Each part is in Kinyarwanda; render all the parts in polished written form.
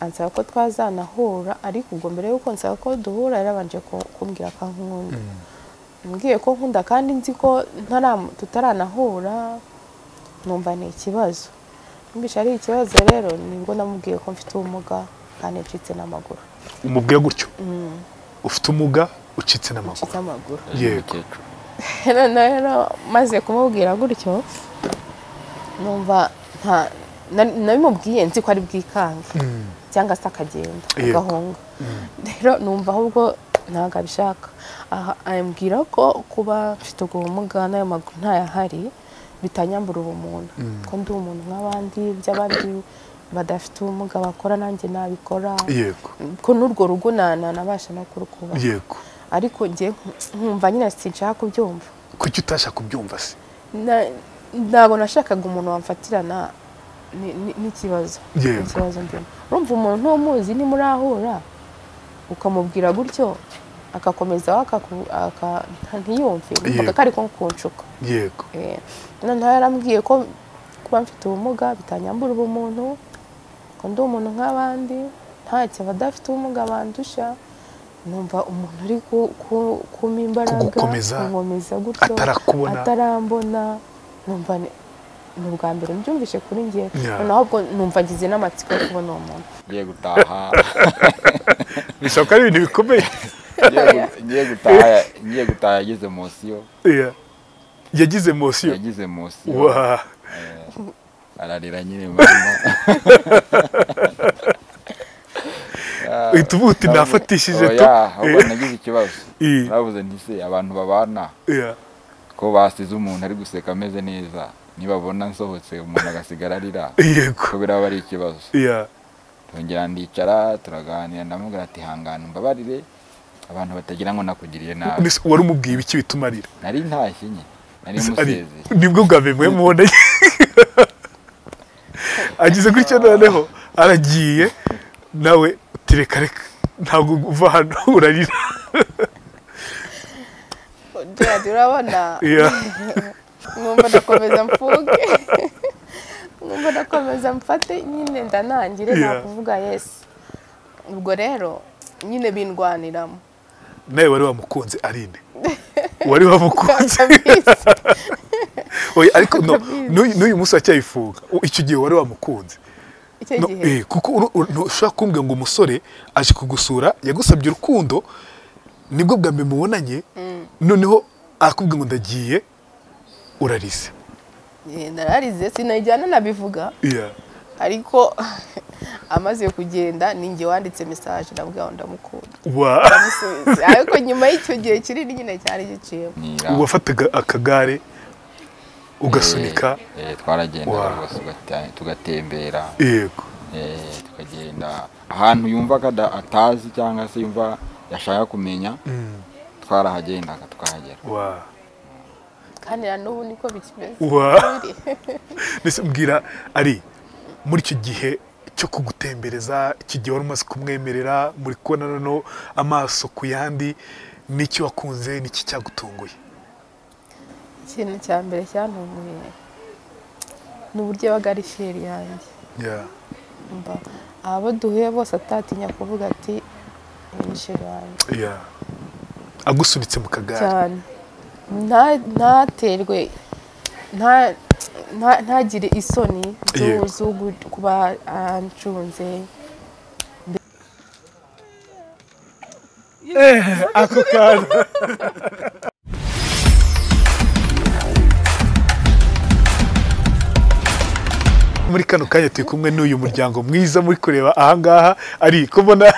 Ansaba ko twazanahura, ariko ubwo mbere yuko nsaba ko duhura yarabanje kumbwira ko ankunda. Mbwiye ko nkunda kandi nzi ko tutaranahura, numva ni ikibazo. Numvise ari ikibazo rero nibwo namubwiye ko mfite ubumuga kandi ncitse n'amaguru. Umubwiye gutyo? Ufite ubumuga ucitse n'amaguru. Yego. Rero maze kumubwira gutyo numva nabimubwiye nzi ko ari bwikange cyangwa se akagenda agahunga. Rero numva ahubwo ntabwo abishaka. Ambwira ko kuba mfite ubwo bumuga n'ayo maguru ntayahari bitanyambura ubumuntu, ko ndi umuntu nk'abandi, by'abandi badafite ubumuga bakora nanjye nabikora. Yego. Ko n'urwo rugo nabasha no kurukubaka. Yego. Ariko njye nkumva nyine sinshaka kubyumva. Kuki utasha kubyumva se? Ntabwo nashakaga umuntu wamfatirana n'ikibazo. Ikibazo ndimo. Urumva umuntu ntumuzi ni murahura ukamubwira gutyo akakomeza ntiyumve, numvaga ko ari ko kunshuka. Yego. Noneho yarambwiye ko kuba mfite ubumuga bitanyambura ubumuntu, ko ndi umuntu nk'abandi, ntacyo abadafite ubumuga bandusha. Numva umuntu uri kumpa imbaraga, kunkomeza gutyo atarambona, numva ni ubwa mbere mbyumvishe kuri njye. Noneho ubwo numva ngize n'amatsiko yo kubona uwo muntu. Ngiye gutaha. Bishoboka ari ibintu bikomeye. Ngiye gutaha yagize mosiyo. Yagize mosiyo. Yagize mosiyo. Ararira nyine mama. Uhita uvuga uti nafatishije to. Ahubwo nagize ikibazo. Navuze nti se abantu babana ko basize umuntu ari guseka ameze neza, nibabona nsohotse umuntu agasigara arira, ko biraba ari ikibazo. Tongera ndicara turaganira, ndamubwira ati hangana umbabarire abantu batagira ngo nakugiriye nabi. Wari umubwiye ibiki bituma arira? Nari ntashye nyine, nari musezeye. Nibwo bwa mbere mwe mubonanye. Agize gutyo noneho aragiye nawe uti reka reka ntabwo uva hano urarira. Urabona numva ndakomeza mfuge, numva ndakomeza mfate nyine ndanangire nakuvuga yes. Ubwo rero nyine bindwaniramo. Nawe wari wamukunze Aline? Wari wamukunze? Oya, ariko n'uyu munsi acyayifunga. Icyo gihe wari wamukunze? Kuko ushobora kumbwira ngo umusore aje kugusura yagusabye urukundo, nibwo bwa mbere mubonanye, noneho akubwira ngo ndagiye, urarize. Nararize sinajyana nabivuga. Ariko amaze kugenda ninjye wanditse message ndabwira ngo ndamukunda. Ariko nyuma y'icyo gihe kinini nyine cyari giciyemo. Wafataga akagare ugasunika? Twaragenda rwose tugatembera. Yego. Tukagenda ahantu yumva atazi cyangwa se yumva yashaka kumenya, twarahagendaga tukahagera. Kandi na n'ubu niko bikimeze. Mbese mbwira ari muri icyo gihe cyo kugutembereza, iki gihe wari umaze kumwemerera, muri kubona noneho amaso ku yandi, n'icyo wakunze n'iki cyagutunguye? Ikintu cya mbere cyantunguye ni uburyo yabaga ari feri yanjye. Abo duhuye bose atatinya kuvuga ati ni sheri wanjye. Agusunitse mu kagare cyane, ntaterwe, ntagire isoni zo kuba ancunze. Ako kantu. Muri kano kanya turi kumwe n'uyu muryango mwiza muri kureba ahangaha, ari kubona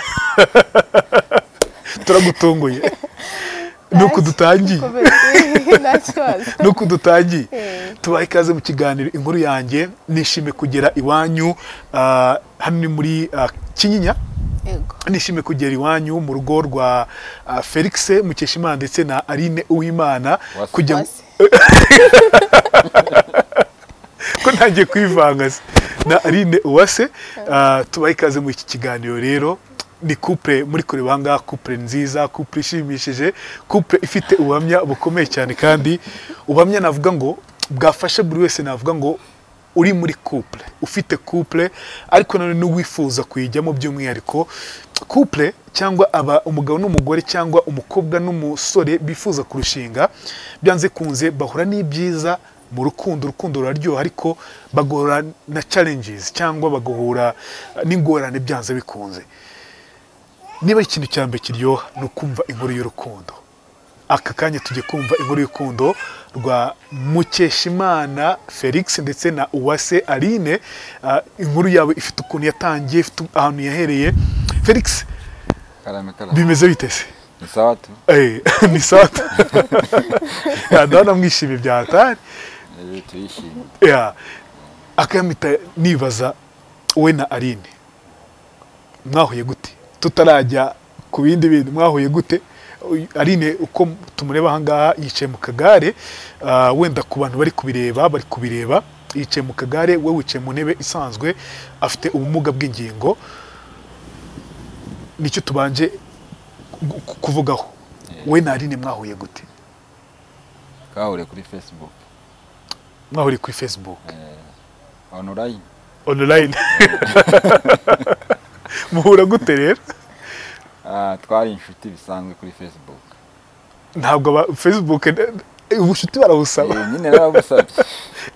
turagutunguye. Nuko dutangiye. Nuko dutangiye. Tubahe ikaze mu kiganiro inkuru yanjye, nishime kugera iwanyu hano ni muri Kinyinya. Nishime kugera iwanyu mu rugo rwa Felix Mukeshimana ndetse na Aline Uwimana kujya ko ntangiye kwivanga na Aline Uwase. Tubahe ikaze mu iki kiganiro rero. Ni couple muri kureba ahangaha, couple nziza, couple ishimishije, couple ifite ubuhamya bukomeye cyane, kandi ubuhamya navuga ngo bwafashe buri wese, navuga ngo uri muri couple, ufite couple ariko nanone n'uwifuza kuyijyamo, by'umwihariko couple cyangwa aba umugabo n'umugore cyangwa umukobwa n'umusore bifuza kurushinga, byanze kunze bahura n'ibyiza mu rukundo, urukundo ruraryoha, ariko bagahura na challenges cyangwa bagahura n'ingorane byanze bikunze. Niba ikintu cya mbere kiryoha ni ukumva inkuru y'urukundo. Aka kanya tujye kumva inkuru y'urukundo rwa Mukeshimana Felix ndetse na Uwase Aline. Inkuru yawe ifite ukuntu yatangiye, ifite ahantu yahereye. Felix, Karame karame. bimeze bite se? Ni sawa tu. Ni sawa tu. Ndabona mwishimiye bya hatari. Turishimye. Akamita nibaza we na Aline mwahuye gute? Tutarajya ku bindi bintu, mwahuye gute? Aline uko tumureba aha ngaha yicaye mu kagare, wenda ku bantu bari kubireba yicaye mu kagare, we wicaye mu ntebe isanzwe, afite ubumuga bw'ingingo. Nicyo tubanje kuvugaho. We na Aline mwahuye gute? Twahuriye kuri Facebook. Mwahuriye kuri Facebook. Online. Online. Muhura gute rero? Twari inshuti bisanzwe kuri Facebook. Ntabwo Facebook ubushuti barabusaba. Nyine narabusabye.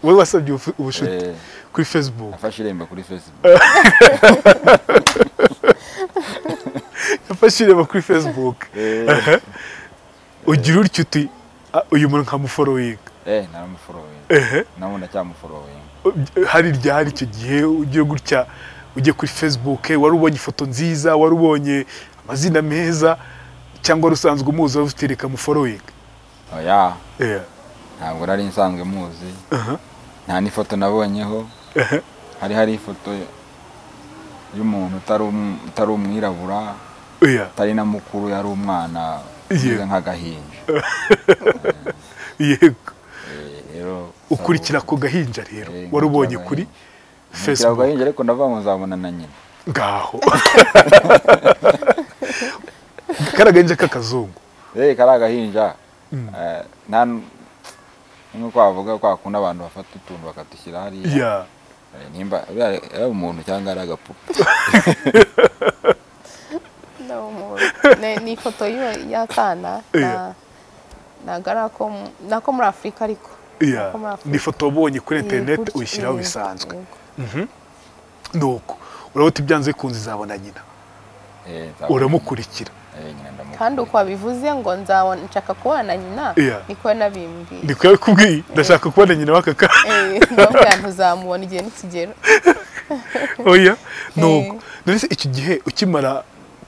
Wowe wasabye ubushuti kuri Facebook. Nafashe irembo kuri Facebook. Nafashe irembo kuri Facebook. Ugira utyo uti uyu muntu nkamufollowing. Naramufollowing. Nawe ndacyamufollowing. Hari ryari icyo gihe ugiye gutya ujye kuri Facebook, wari ubonye ifoto nziza, wari ubonye amazina meza, cyangwa rusanzwe umuzi utereka mu following? Oya. Ntabwo nari nsanzwe muzi. Nta n'ifoto nabonyeho. Hari ifoto y'umuntu utari umwirabura, utari na mukuru, yari umwana umeze nk'agahinja. Yego. Ukurikira ku gahinja rero wari ubonye kuri Facebook. Gahinja, ariko ndavuga ngo nzabona na nyina. Ngaho. Karagahinja k'akazungu. Karagahinja. Nta nkuko bavuga ko akunda abantu bafata utuntu bakatushyira hariya. Nimba ari umuntu cyangwa ari agapupe. No, ni ifoto y'akana nagara nako muri Afrika ariko. Ni ifoto wabonye kuri internet uyishyiraho bisanzwe. Nuko urabona ibyanze kunze izabona nyina. Uramukurikira. Kandi uko wabivuze ngo nzabona nshaka kubona nyina, niko nabimbwiye. Niko yakubwiye ndashaka kubona nyina wakaka. Ndabwira ntuzamubona igihe nikigera. Oya, nuko none iki gihe ukimara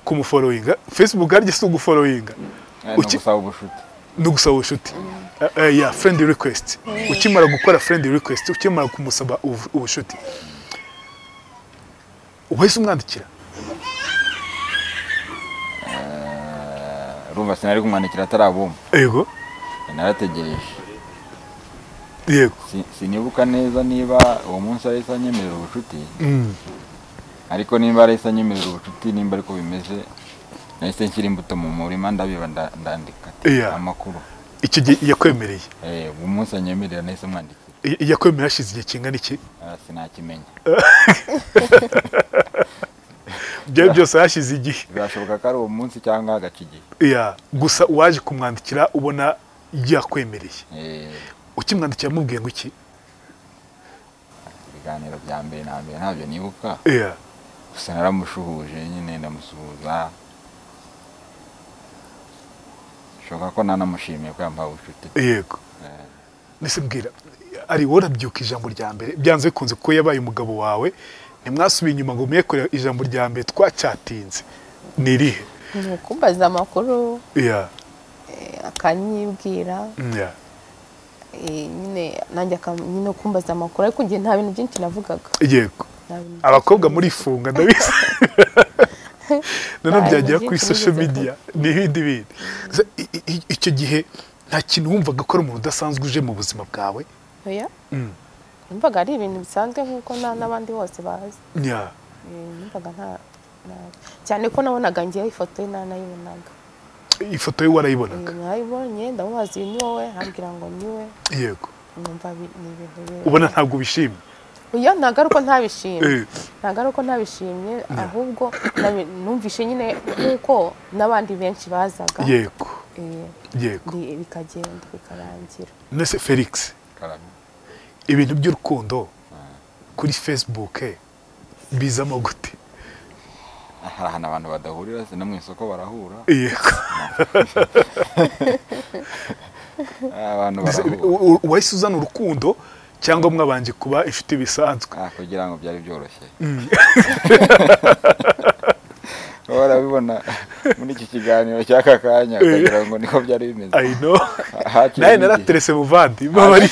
kumufollowinga Facebook harye si ugufollowinga. Ugusaba ubushuti. Nugusaba ubushuti. Friend request. Ukimara gukora friend request, ukimara kumusaba ubushuti, wahise umwandikira? Urumva sinari kumwandikira atarabumva. Yego. Narategereje. Yego. Sinibuka neza niba uwo munsi ahise anyemerera ubushuti. Ariko nimba ahise anyemerera ubushuti, nimba ariko bimeze, nahise nshyira imbuto mu murima ndabiba ndandika amakuru. Icyo gihe yakwemereye? Uwo munsi anyemerera nahise mwandikira. Yakwemerera hashize igihe kingana iki? Sinakimenya. Ibyo byose hashize igihe. Birashoboka ko ari uwo munsi cyangwa hagaca igihe. Gusa uwaje kumwandikira ubona yakwemereye. Ukimwandikira amubwiye ngo iki? Ibiganiro bya mbere na mbere ntabyo nibuka. Gusa naramushuhuje nyine, ndamusuhuza. Bishoboka ko nanamushimiye ko yampaye ubucuti. Yego. Nese mbwira, ari wowe urabyuka ijambo rya mbere byanze bikunze ko yabaye umugabo wawe, ntimwasubiye inyuma ngo muyekore ijambo rya mbere twacyatinze ni irihe? Ni ukumbaza amakuru. Akanyibwira. Nyine nanjye nyine kumbaza amakuru, ariko njye nta bintu byinshi navugaga. Yego. Abakobwa muri funga ndabizi. None byagera kuri social media n'ibindi bindi. Icyo gihe nta kintu wumvaga ko ari umuntu udasanzwe uje mu buzima bwawe? Oya. Numvaga ari ibintu bisanzwe nkuko n'abandi bose bazi. Numvaga nta cyane ko nabonaga ngiye ifoto ye nanayibonaga. Ifoto ye warayibonaga? Narayibonye, ndamubaza uyu ni wowe, ambwira ngo ni we. Yego. Numva ni ibintu ubona ntabwo ubishimye. Oya, ntabwo ari uko ntabishimye, ntabwo ari uko ntabishimye, ahubwo numvishe nyine nk'uko n'abandi benshi bazaga. Yego. Yego. Bikagenda bikarangira. Nese Felix, ibintu by'urukundo kuri Facebook bizamo gute? Hari ahantu abantu badahurira, no mu isoko barahura. Yego. Abantu barahura. Wahise uzana urukundo cyangwa mwabanje kuba inshuti bisanzwe? Kugira ngo byari byoroshye. Warabibona muri iki kiganiro cy'aka kanya ukagira ngo niko byari bimeze. I know. Naye naraterese muvandi babari.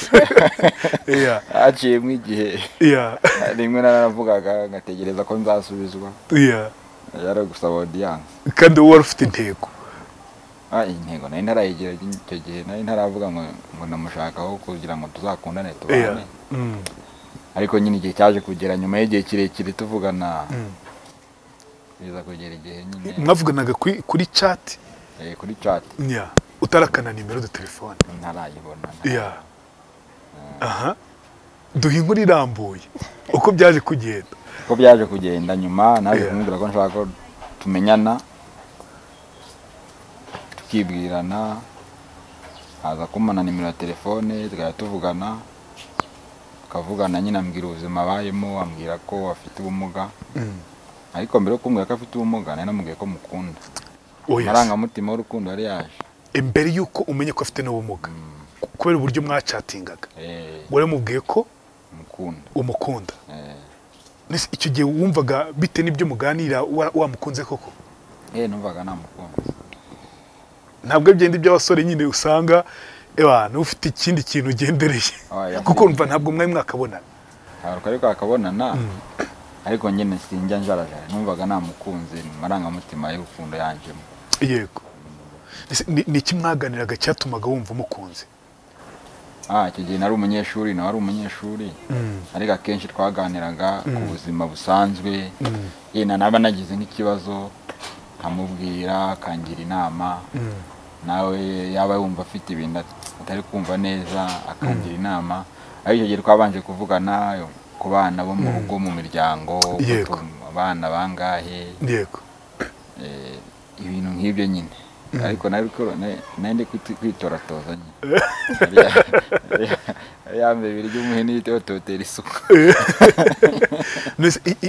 Yeah. Haciyemo igihe. Yeah. Rimwe naravugaga ngategereza ko nzasubizwa. Yeah. Yari gusaba audience. Kandi wowe wari ufite intego. Intego nari ntarayigira icyo gihe, nari ntaravuga ngo namushakaho kugira ngo tuzakundane tubane. Ariko nyine igihe cyaje kugera nyuma y'igihe kirekire tuvugana. Biza kugera igihe nyine. Mwavuganaga kuri chat? Kuri chat. Yeah. Utarakana nimero de telefone? Ntarayibona. Yeah. Aha. Duha inkuru irambuye uko byaje kugenda. Uko byaje kugenda nyuma naje kumubwira ko nshaka ko tumenyana, tukibwirana, aza kumana nimero ya telefone tukajya tuvugana, tukavugana nyine ambwira ubuzima abayemo, ambwira ko afite ubumuga. Ariko mbere yo kumbwira ko afite ubumuga nari namubwiye ko mukunda. Amarangamutima y'urukundo yari yaje. Mbere yuko umenye ko afite n'ubumuga, kubera uburyo mwacatingaga, waramubwiye ko umukunda. Icyo gihe wumvaga bite n'ibyo muganira wamukunze koko? Numvaga namukunze. Ntabwo byenda iby'abasore nyine usanga ufite ikindi kintu ugendereye. Kuko umva ntabwo mwari mwakabonana. Ntabwo ariko akabonana. Ariko nyine sinjya njarajara, numvaga namukunze, amarangamutima y'urukundo yanjemo. Yego. Ni iki mwaganiraga cyatumaga wumva umukunze? Icyo gihe nari umunyeshuri, nawe ari umunyeshuri. Ariko akenshi twaganiraga ku buzima busanzwe. Yenda naba nagize nk'ikibazo nkamubwira, akangira inama. Nawe yaba yumva afite ibintu atari kumva neza akangira inama. Ariko icyo gihe twabanje kuvugana ku bana bo mu rugo, mu miryango, abana bangahe. Yego. Ibintu nk'ibyo nyine. Ariko nari ndi kwitoratoza nyine. Yambaye ibiryo umuhini yitototera isuku.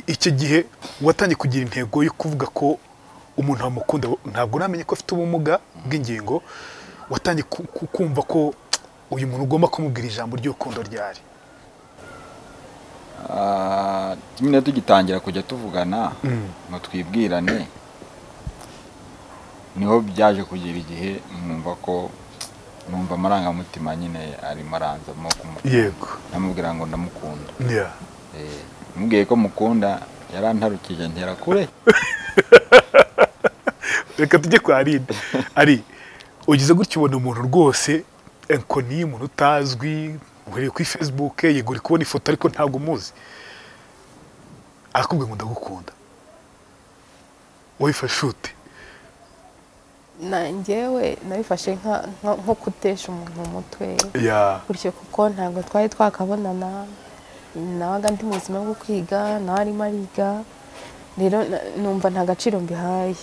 Icyo gihe watangiye kugira intego yo kuvuga ko umuntu wamukunda, ntabwo uramenye ko afite ubumuga bw'ingingo, watangiye kumva ko uyu muntu ugomba kumubwira ijambo ry'urukundo ryari? Nyine tugitangira kujya tuvugana ngo twibwirane, niho byaje kugira igihe numva ko numva amarangamutima nyine arimo aranzamo kumukunda. Yego. Namubwira ngo ndamukunda. Mubwiye ko mukunda yarantarukije ntera kure. Reka tujye kwa Aline. Ari ugize gutyo ubona umuntu rwose enkoni, umuntu utazwi, uhereye kuri Facebook, yego uri kubona ifoto ariko ntabwo umuzi, arakubwira ngo ndagukunda, wifashe ute? Njyewe nabifashe nko kutesha umuntu umutwe gutyo, kuko ntabwo twari twakabonana, nabaga ndi mu buzima bwo kwiga, nawe arimo ariga, rero numva nta gaciro mbihaye.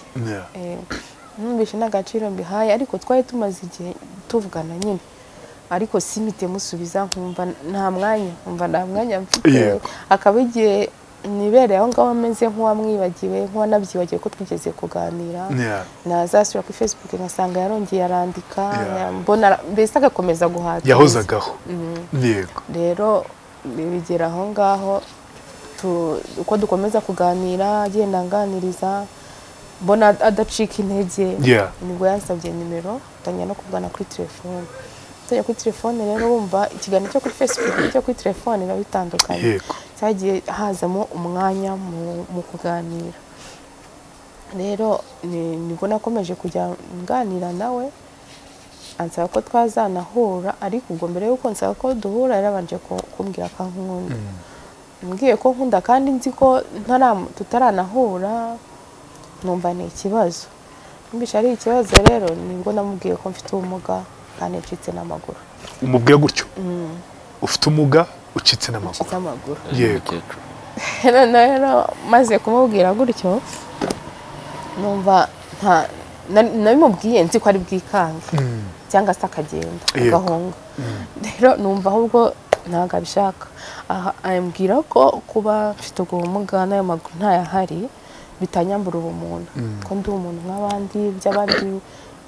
Numvise nta gaciro mbihaye, ariko twari tumaze igihe tuvugana nyine, ariko simite musubiza, nkumva nta mwanya, nkumva nta mwanya mfite. Akaba igihe nibereye aho ngaho ameze nk'uwamwibagiwe, nk'uwanabyibagiwe ko twigeze kuganira. Nazasubira kuri Facebook ngasanga yarongeye arandika, mbona mbese agakomeza guhata. Yahozagaho. Yego. Rero bigera aho ngaho uko dukomeza kuganira, agenda anganiriza, mbona adacika intege. Nibwo yansabye nimero, tangira no kuvugana kuri telefone. Tujya kuri telefone rero wumva ikiganiro cyo kuri Facebook cyo kuri telefone biba bitandukanye. Cyagiye hazamo umwanya mu kuganira. Rero nibwo nakomeje kujya nganira nawe, ansaba ko twazanahura, ariko ubwo mbere yuko nsaba ko duhura yarabanje kumbwira ko ankunda. Mbwiye ko nkunda kandi nzi ko tutaranahura, numva ni ikibazo. Numvise ari ikibazo rero nibwo namubwiye ko mfite ubumuga kandi ncitse n'amaguru. Umubwiye gutyo? Ufite ubumuga Ucitse n'amaguru. Yego. Rero maze kumubwira gutyo numva nabimubwiye nzi ko ari bwikange cyangwa se akagenda agahunga. Rero numva ahubwo ntabwo abishaka. Ambwira ko kuba mfite ubwo bumuga n'ayo maguru ntayahari bitanyambura ubumuntu, ko ndi umuntu nk'abandi, by'abandi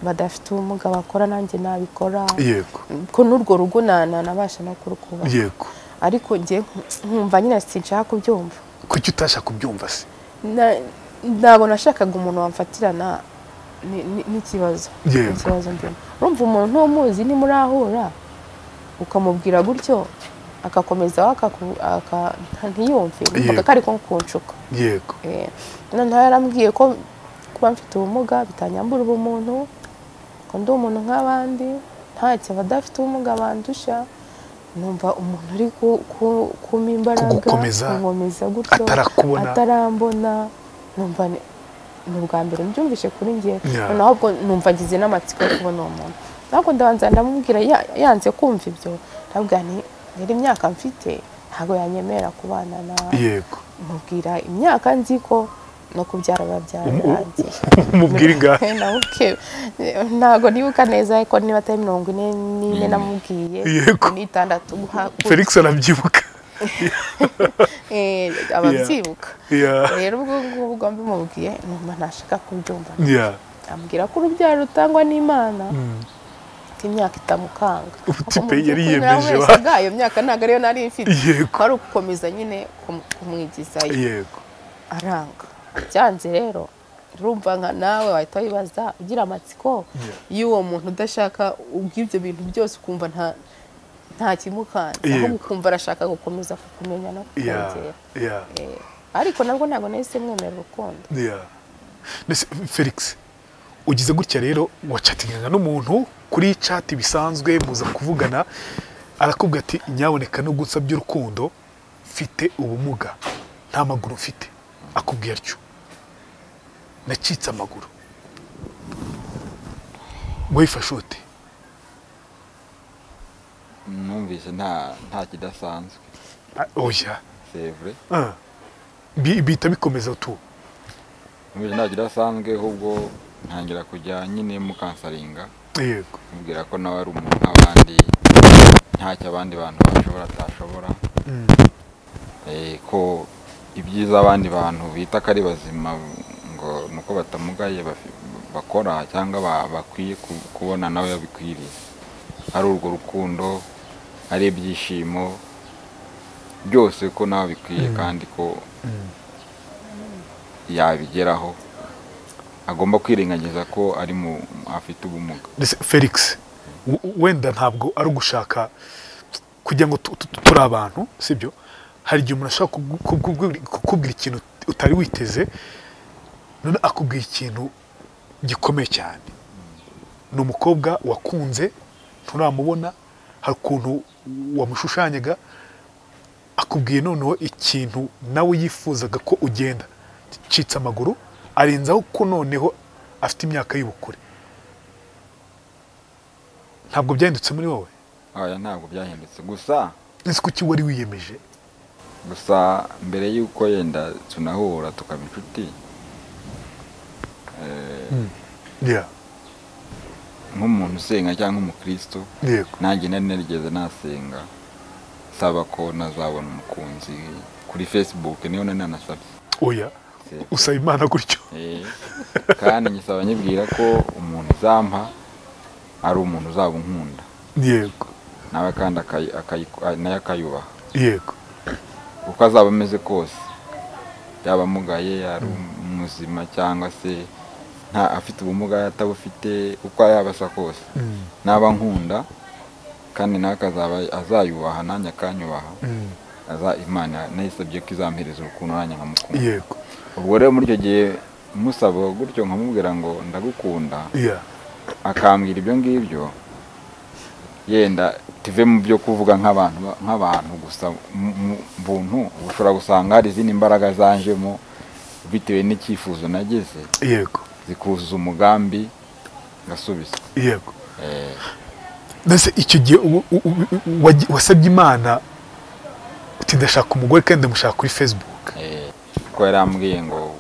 badafite ubumuga bakora nanjye nabikora. Yego. Ko n'urwo rugo nabasha no kurukubaka. Yego. Ariko njye nkumva nyine sinshaka kubyumva. Kuki utashaka kubyumva se? Ntabwo nashakaga umuntu wamfatirana n'ikibazo. Ikibazo ndimo. Urumva umuntu ntumuzi ni murahura ukamubwira gutyo akakomeza ntiyumve, numvaga ko ari kunshuka. Yego. Noneho yarambwiye ko kuba mfite ubumuga bitanyambura ubumuntu, ko ndi umuntu nk'abandi, ntacyo abadafite ubumuga bandusha. Numva umuntu uri kumpa imbaraga, kunkomeza gutyo atarambona, numva ni ubwa mbere mbyumvishe kuri njye. Noneho ahubwo numva ngize n'amatsiko yo kubona uwo muntu. Ntabwo ndabanza ndamubwira, yanze kumva ibyo, ndabwira nti rero imyaka mfite ntabwo yanyemera kubana na. Yego. Mubwira imyaka nzi ko no kubyara babyarangiye. Mubwira ingahe? Ntabwo nibuka neza ariko niba atari 44 namubwiye 46. Felix arabyibuka. Ababyibuka. Rero ubwo ngubwo mbimubwiye numva ntashaka kubyumva. Ambwira ko urubyaro rutangwa n'Imana, imyaka itamukanga. Utipe yari yiyemeje iyo myaka ntabwo ariyo nari mfite, kwari ugukomeza nyine kumwigizayo. Yego. Aranga byanze. Rero urumva nka nawe wahita wibaza ugira amatsiko y'uwo muntu udashaka ubw'ibyo bintu byose, ukumva nta kimukanze, ahubwo ukumva arashaka gukomeza kukumenya no kukongera. Ariko nabwo ntabwo nahise mwemera urukundo. Felix, ugize gutya rero wachatingaga n'umuntu kuri chat bisanzwe, muza kuvugana, arakubwira ati nyaboneka no gunsabye urukundo, mfite ubumuga nta maguru mfite. Akubwira atyo, nacitse amaguru. Wifashe ute? Numvise nta kidasanzwe. Oya. C'est vrai. Bihita bikomeza tu. Numvise nta kidasanzwe, ahubwo ntangira kujya nyine mukansaringa. Yego. Mubwira ko nawe ari umuntu nk'abandi, ntacyo abandi bantu bashobora atashobora. Ko ibyiza abandi bantu bita ko ari bazima ngo nuko batamugaye bakora cyangwa bakwiye kubona nawe yabikwiriye. Ari urwo rukundo, ari ibyishimo byose ko nawe bikwiye kandi ko yabigeraho. Agomba kwirengagiza ko ari mu afite ubumuga. Felix, wenda ntabwo ari ugushaka kugira ngo turi abantu, sibyo? Hari igihe umuntu ashaka kukubwira ikintu utari witeze, none akubwira ikintu gikomeye cyane. Ni umukobwa wakunze, nturamubona, hari ukuntu wamushushanyaga, akubwiye noneho ikintu nawe yifuzaga ko ugenda. Citse amaguru, arenzaho ko noneho afite imyaka y'ubukure. Ntabwo byahindutse muri wowe? Oya, ntabwo byahindutse. Gusa ese kuki wari wiyemeje? Gusa mbere y'uko yenda tunahura tukaba inshuti, nk'umuntu usenga cyangwa nk'umukristo, nanjye nari narigeze nasenga saba ko nazabona umukunzi kuri Facebook, niyo nari nanasabye. Oya, usaba Imana gutyo? Kandi nyisaba nyibwira ko umuntu uzampa ari umuntu uzaba unkunda. Yego. Nawe kandi naye akayubaha. Yego. Uko azaba ameze kose, yaba amugaye, ari muzima cyangwa se nta afite ubumuga atabufite, uko yaba asa kose, naba nkunda kandi nawe akazaba azayubaha nanjye akanyubaha, aza Imana nayisabye ko izampereza urukundo nanjye nkamukunda. Yego. Ubwo rero muri icyo gihe musaba gutyo nkamubwira ngo ndagukunda, akambwira ibyo ngibyo, yenda tuve mu byo kuvuga nk'abantu gusa buntu, ushobora gusanga hari izindi mbaraga zanjemo bitewe n'icyifuzo nagize. Yego. Zikuzuza umugambi ngasubiza. Yego. Mbese icyo gihe wasabye Imana Ati ndashaka umugore kandi ndamushaka kuri Facebook. Ko yarambwiye ngo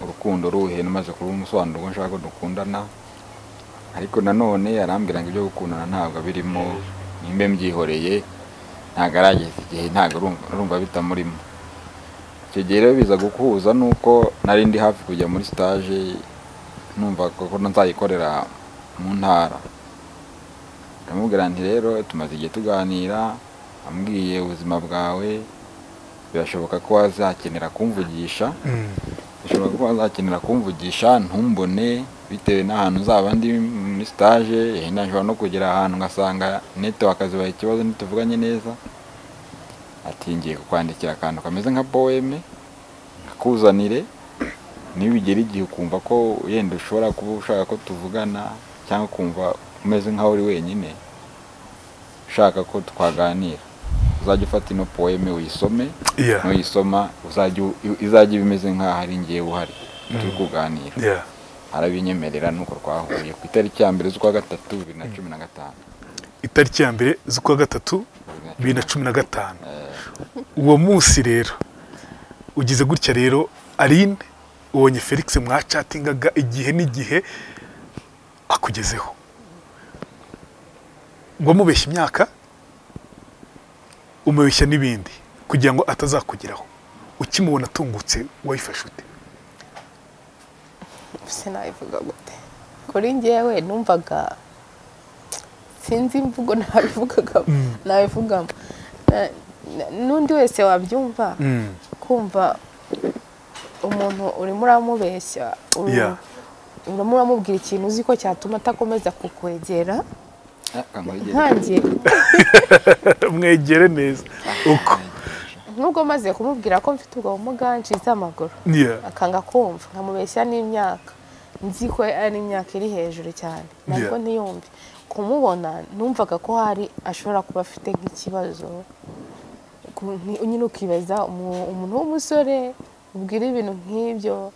urukundo ruhe, namaze kurumusobanurira ubwo nshaka ko dukundana, ariko nanone yarambwira ngo ibyo gukundana ntabwo birimo, nimbe mbyihoreye ntabwo arageza igihe, ntabwo urumva bitamurimo. Icyo gihe rero biza gukuza nuko nari ndi hafi kujya muri stage, numva ko nzayikorera mu ntara. Ndamubwira nti rero tumaze igihe tuganira, ambwiye ubuzima bwawe, birashoboka ko wazakenera kumvugisha, birashoboka ko wazakenera kumvugisha ntumbone bitewe n'ahantu nzaba ndi muri stage, yenda nshobora no kugera ahantu ngasanga network zibaye ikibazo ntituvuganye neza. Ati ngiye kukwandikira akantu kameze nka poeme nkakuzanire, nibigera igihe ukumva ko yenda ushobora kuba ushaka ko tuvugana cyangwa kumva umeze nkaho uri wenyine ushaka ko twaganira, uzajya ufata ino poeme uyisome, nuyisoma izajya ibimeze nkaho ari ngiye uhari turi kuganira. Arabinyemerera nuko twahuye ku itariki ya 1 z'ukwa 3 2015. Itariki ya 1 z'ukwa 3 2015. Uwo munsi rero ugize gutya rero Aline ubonye Felix mwachatingaga igihe n'igihe akugezeho, ngo mubeshye imyaka umubeshya n'ibindi kugira ngo atazakugeraho. Ukimubona atungutse wayifashe ute? Sinabivuga gute, kuri njyewe numvaga sinzi imvugo nabivugamo, n'undi wese wabyumva, kumva umuntu urimo uramubeshya, urimo uramubwira ikintu uzi ko cyatuma atakomeza kukwegera. Nkanjye mwegere neza uko nubwo maze kumubwira ko mfite ubwo bumuga nshize amaguru, akanga kumva, nkamubeshya n'imyaka nzi ko ari imyaka iri hejuru cyane, ntabwo ntiyumve. Kumubona numvaga ko hari ashobora kuba afite nk'ikibazo, nyine ukibaza umuntu w'umusore ubwira ibintu nk'ibyo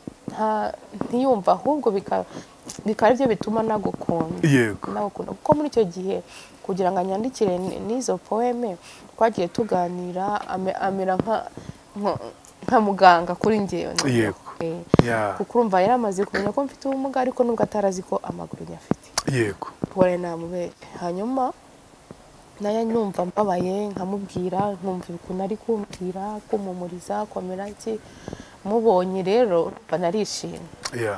ntiyumva, ahubwo bikaba aribyo bituma nagukunda. Nagukunda kuko muri icyo gihe kugira ngo anyandikire n'izo poeme twagiye tuganira, amera nka muganga kuri njyewe. Kuko urumva yari amaze kumenya ko mfite ubumuga, ariko nubwo atarazi ko amaguru nyafite. Yego. Wari namubere. Hanyuma nayo numva mbabaye nkamubwira, nkumva ukuntu ari kumbwira, kumumuriza, komera iki. Mubonye rero banarishimye.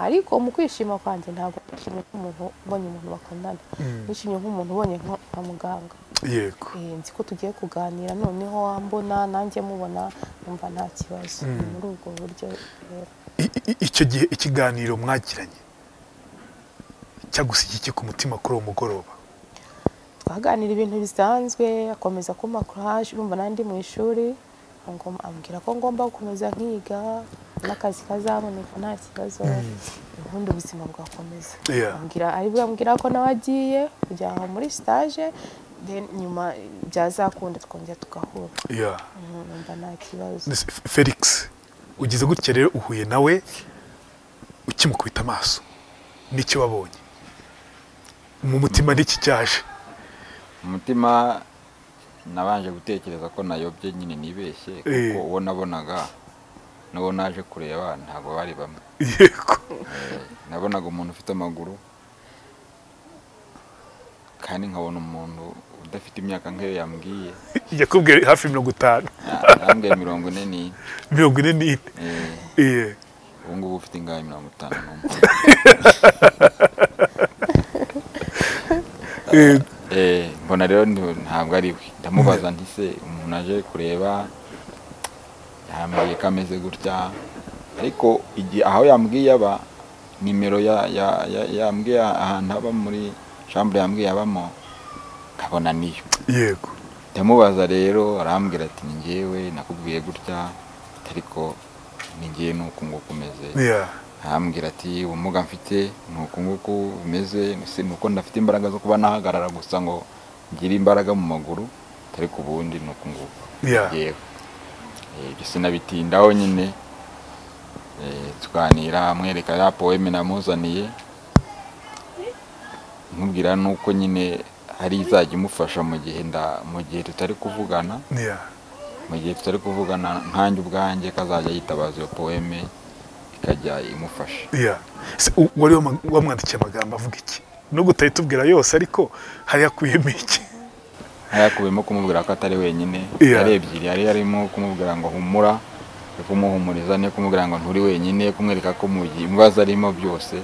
Ariko mu kwishima kwanjye ntabwo nishimye nk'umuntu ubonye umuntu bakundana, nishimye nk'umuntu ubonye nka muganga. Yego. Nzi ko tugiye kuganira noneho wambona nanjye mubona, numva nta kibazo. Muri ubwo buryo rero icyo gihe ikiganiro mwagiranye cyagusigiye ku mutima kuri uwo mugoroba? Twaganira ibintu bisanzwe, akomeza kumpa courage, urumva nandi mu ishuri ambwira ko ngomba gukomeza nkiga n'akazi kazaboneka nta kibazo, ubundi ubuzima bwakomeza. Ambwira aribwo ambwira ko nawe agiye kujya muri stage, then nyuma byazakunda twongera tugahura. Numva nta kibazo. Felix ugize gutya rero uhuye nawe ukimukubita amaso n'icyo wabonye mu mutima n'iki cyaje? Mu mutima nabanje gutekereza ko nayobye nyine nibeshye, kuko uwo nabonaga n'uwo naje kureba ntabwo bari bamwe. Yego. Nabonaga umuntu ufite amaguru kandi nkabona umuntu udafite imyaka nk'iyo yambwiye. Yakubwiye hafi 50. Yambwiye 44. 44. Ubu ngubu ufite ingahe? 51. Mbona rero ntabwo ari we. Ndamubaza nti se umuntu aje kureba yambwiye ko ameze gutya, ariko igihe aho yambwiye aba nimero yambwiye ahantu aba muri chambre yambwiye abamo nkabona niyo. Yego. Ndamubaza rero arambwira ati ni njyewe nakubwiye gutya ariko ni njyewe nuko nguko umeze. Arambwira ati ubumuga mfite nuko nguko bimeze, nuko ndafite imbaraga zo kuba nahagarara gusa ngo ngire imbaraga mu maguru, ariko ubundi nuko nguko. Yego. Ibyo sinabitindaho nyine, tuganira amwereka ya poeme namuzaniye, nkubwira nuko nyine hari izajya imufasha mu gihe tutari kuvugana. Mu gihe tutari kuvugana nkanjye ubwanjye kazajya yitabaza iyo poeme ikajya imufasha. Wari wamwandikiye amagambo avuga iki? Nubwo utahita yose ariko hari yakuyemo iki? Yakuyemo kumubwira ko atari wenyine, yari ebyiri, yari yarimo kumubwira ngo humura, kumuhumuriza no kumubwira ngo nturi wenyine, kumwereka ko mu bibazo arimo byose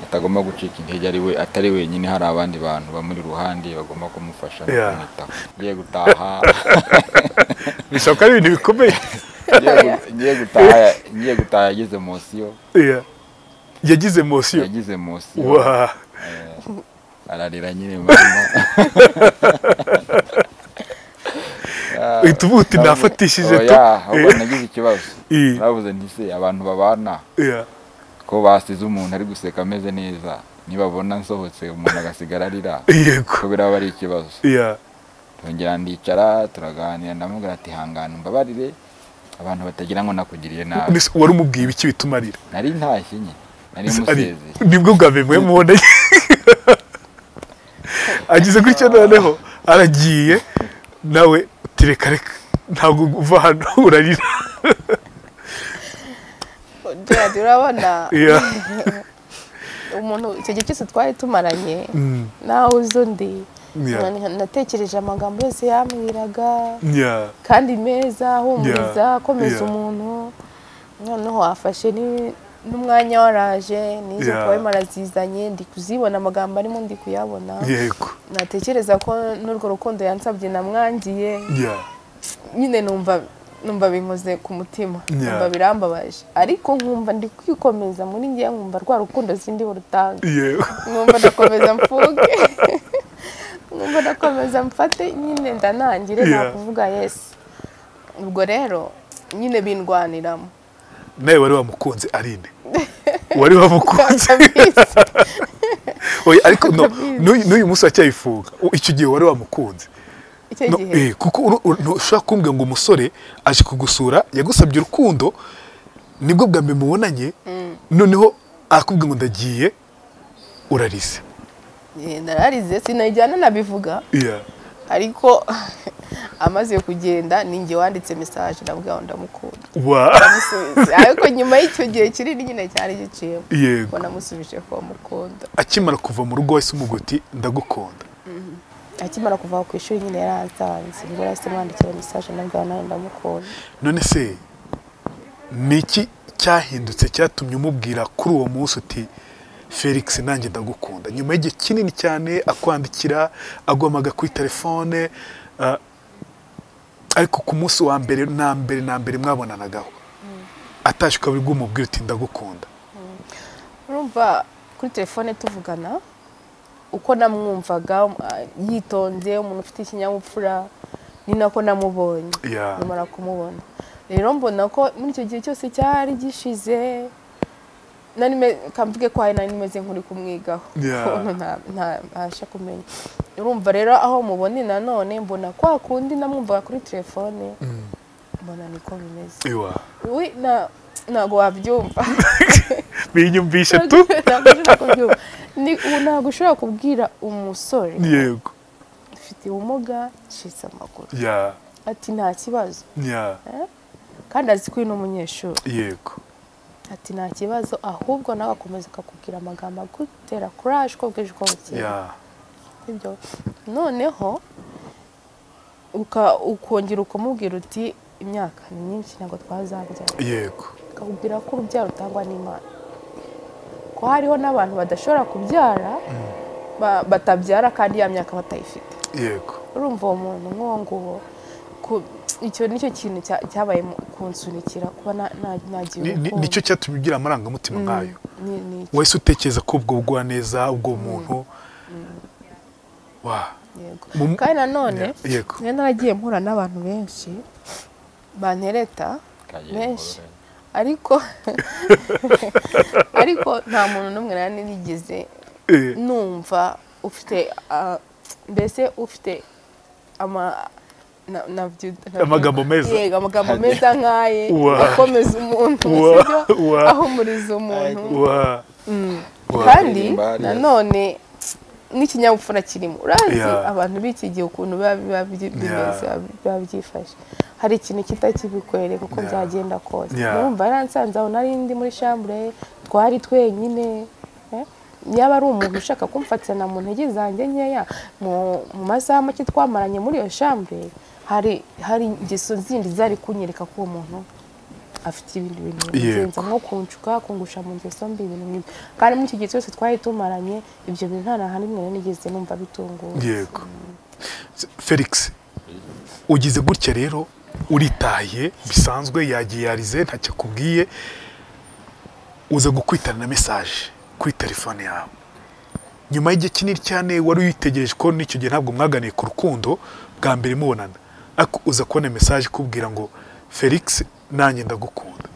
atagomba gucika intege, ari we atari wenyine, hari abandi bantu bamuri ruhande bagomba kumufasha no kumwitaho. Ngiye gutaha bishoboka ari ibintu bikomeye. Ngiye gutaha yagize emosiyo. Yagize emosiyo. Yagize emosiyo. Ararira nyine mama. Utubuti nafatishije to. Ahubwo nagize ikibazo. Navuze nti se abantu babana ko basize umuntu ari guseka ameze neza, nibabona nsohotse umuntu agasigara arira, ko biraba ari ikibazo. Tongera ndicara turaganira, ndamubwira ati hangana mbabarire abantu batagira ngo nakugiriye nabi. Wari umubwiye ibiki bituma arira? Nari ntashye nyine, nari musezeye. Nibwo bwa mbere muboneye. Agize gutyo noneho aragiye nawe reka reka ntabwo uva hano urarira. Urabona umuntu icyo gihe cyose twari tumaranye nawe uzi undi, natekereje amagambo yose yambwiraga kandi meza ahumuriza akomeza umuntu. Noneho afashe n'umwanya waraje n'izo poema arazizanye, ndi kuzibona amagambo arimo ndi kuyabona. Natekereza ko n'urwo rukundo yansabye namwangiye. Nyine numva binkoze ku mutima, numva birambabaje, ariko nkumva ndi kwikomeza muri ngiye, nkumva rwa rukundo sindi burutanga, nkumva ndakomeza mfuge, nkumva ndakomeza mfate nyine ndanangire nakuvuga yes. Ubwo rero nyine bindwaniramo. Nawe wari wamukunze Aline? Wari wamukunze? Oya, ariko no n'uyu munsi acyayifuga. Icyo gihe wari wamukunze? Icyo gihe kuko ushobora kumbwira ngo umusore aje kugusura yagusabye urukundo, nibwo bwa mbere mubonanye, noneho akubwira ngo ndagiye, urarize. Nararize sinajyana nabivuga. Ariko amaze kugenda ninjye wanditse message ndabwira ndamukunda. Ndamusubiza. Ariko nyuma y'icyo gihe kinini nyine cyari giciyemo. Ngo namusubije ko mukunda. Akimara kuva mu rugo wese umuguti ndagukunda. Akimara kuva ku ishuri nyine yaransanze. Ngo yahise mwandikira message ndabwira nawe ndamukunda. None se niki cyahindutse cyatumye umubwira kuri uwo munsi uti Felix nanjye ndagukunda? Nyuma y'igihe kinini cyane akwandikira, aguhamaga kuri telefone, ariko ku munsi wa mbere na mbere mwabonanagaho atashye ukaba uri bwumubwira uti ndagukunda. Urumva kuri telefone tuvugana uko namwumvaga yitonze, umuntu ufite ikinyabupfura, ni nako namubonye nyamara kumubona. Rero mbona ko muri icyo gihe cyose cyari gishize nari kamvuge ko hari nari meze nkuri kumwigaho ntabasha kumenya. Urumva rero aho mubone nanone mbona kwa kundi namwumvaga kuri telefone, mbona niko bimeze. Ntabwo wabyumva. Binyumvishe tu. Ntabwo ushobora kubwira umusore yego ufite ubumuga ncitse amaguru ati nta kibazo, kandi azi ko uyu ni umunyeshuri. Yego ati nta kibazo, ahubwo nawe akomeza akakubwira amagambo agutera courage ko bwije uko bukeye. Ibyo noneho ukongera ukamubwira uti imyaka ni myinshi ntabwo twazabyara. Yego akakubwira ko urubyaro rutangwa n'Imana, ko hariho n'abantu badashobora kubyara batabyara kandi ya myaka batayifite. Yego urumva uwo muntu nk'uwo nguwo, icyo nicyo kintu cyabaye kunsunikira kuba nagiye. Nicyo cyatumye ugira amarangamutima nkayo. Wese utekereza ko ubwo bugwaneza ubwo muntu Yego. Kandi nanone naragiye mpura n'abantu benshi bantereta benshi, ariko nta muntu n'umwe nari nigeze numva ufite mbese ufite amagambo meza. Yego, amagambo meza nkaye akomeza umuntu, ahumuriza umuntu. Kandi nanone n'ikinyabupfura kirimo. Urazi abantu b'iki gihe ukuntu biba bimeze, biba byifashe, hari ikintu kitakibikwereka uko byagenda kose. Urumva yaransanze aho nari ndi muri chambre, twari twenyine. Yaba ari umuntu ushaka kumfatana mu ntege zanjye nkeya mu masaha make twamaranye muri iyo chambre, hari ingeso zindi zari kunyereka ko uwo muntu afite ibindi bintu bigenza nko kunshuka, kungusha mu ngeso mbi, ibintu nk'ibyo. Kandi muri iki gihe cyose twari tumaranye ibyo bintu nta na hamwe nigeze numva bitunguye. Yego. Felix, ugize gutya rero uritaye bisanzwe, yagiye yarize ntacyo akubwiye, uza gukwitana na message kuri telefone yawe. Nyuma y'igihe kinini cyane wari witegereje ko n'icyo gihe ntabwo mwaganiye ku rukundo bwa mbere mubonana, ariko uza kubona message ikubwira ngo Felix nanjye ndagukunda.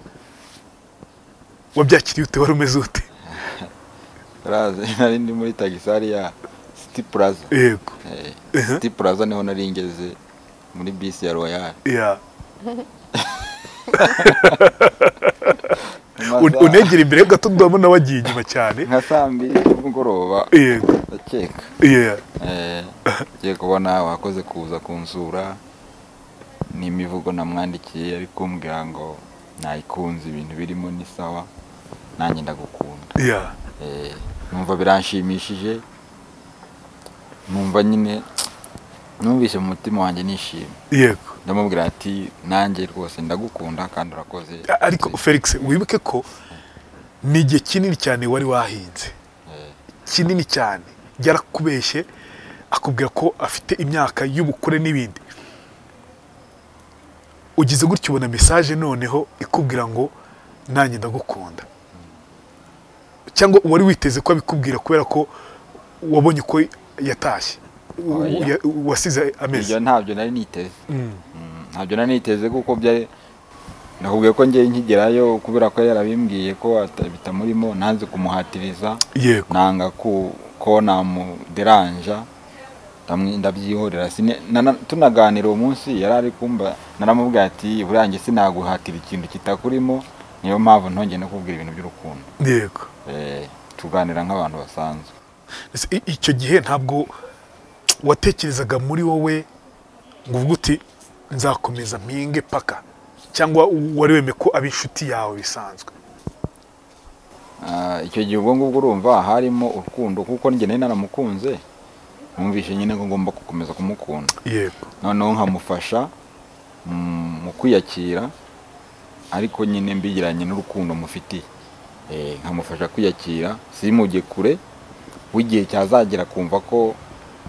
Wabyakiriye ute? Wari umeze ute? Nari ndi muri tagisari ya City Plaza. Yego. City Plaza niho nari ngeze muri bisi ya Royal. Unegera imbere gato ndabona wagiye inyuma cyane. Nka saa mbiri z'umugoroba. Yego. Ndakeka. Ngiye kubona wakoze kuza kunsura, n'imivugo namwandikiye ari kumbwira ngo nayikunze, ibintu birimo ni sawa, nanjye ndagukunda. Numva biranshimishije, numva nyine numvise mu mutima wanjye nishimye. Yego. Ndamubwira ati nanjye rwose ndagukunda kandi urakoze. Ariko Felix, wibuke ko ni igihe kinini cyane wari wahinze, kinini cyane, yarakubeshye akubwira ko afite imyaka y'ubukure n'ibindi. Ugize gutya ubona message noneho ikubwira ngo nanjye ndagukunda, cyangwa wari witeze ko abikubwira kubera ko wabonye ko yatashye wasize amezi? Ibyo ntabyo nari niteze. Ntabyo nari niteze kuko byari nakubwiye ko ngiye nkigerayo kubera ko yarabimbwiye ko bitamurimo, nanze kumuhatiriza, nanga ko namuderanja, ndabyihorera. Tunaganira uwo munsi yari ari kumba, naramubwiye ati burangiye sinaguhatira ikintu kitakurimo, niyo mpamvu ntongeye no kubwira ibintu by'urukundo. Yego. Tuganira nk'abantu basanzwe. Icyo gihe ntabwo watekerezaga muri wowe ngo uvuge uti nzakomeza mpinge paka, cyangwa wari wemeye ko abi inshuti yawe bisanzwe? Icyo gihe ubwo ngubwo urumva harimo urukundo kuko njye nari naramukunze, numvise nyine ko ngomba gukomeza kumukunda. Yego. Noneho nkamufasha mu kwiyakira, ariko nyine mbigiranye n'urukundo mufitiye. Nkamufasha kwiyakira simujye kure, w'igihe cyazagera kumva ko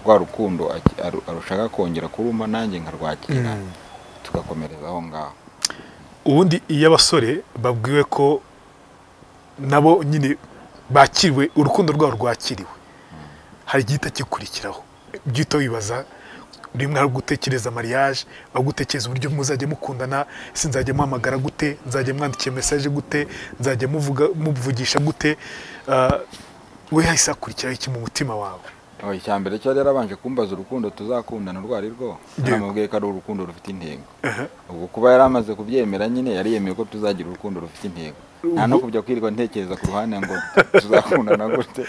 rwa rukundo arushaka kongera kuruma nanjye nkarwakira, tugakomereza aho ngaho. Ubundi iyo abasore babwiwe ko nabo nyine bakiriwe, urukundo rwabo rwakiriwe, hari igihita kikurikiraho, byita wibaza rimwe ari gutekereza mariage, aho gutekereza uburyo muzajya mukundana, ese nzajya muhamagara gute, nzajya mwandikira message gute, nzajya muvugisha gute, we hahise hakurikiraho iki mu mutima wawe? Icya mbere cyo yarabanje kumbaza urukundo tuzakundana urwo ari rwo, naramubwiye ko ari urukundo rufite intego. Ubwo kuba yaramaze kubyemera nyine yari yemeye ko tuzagira urukundo rufite intego, nta no kujya kwirirwa ntekereza ku ruhande ngo tuzakundana gute.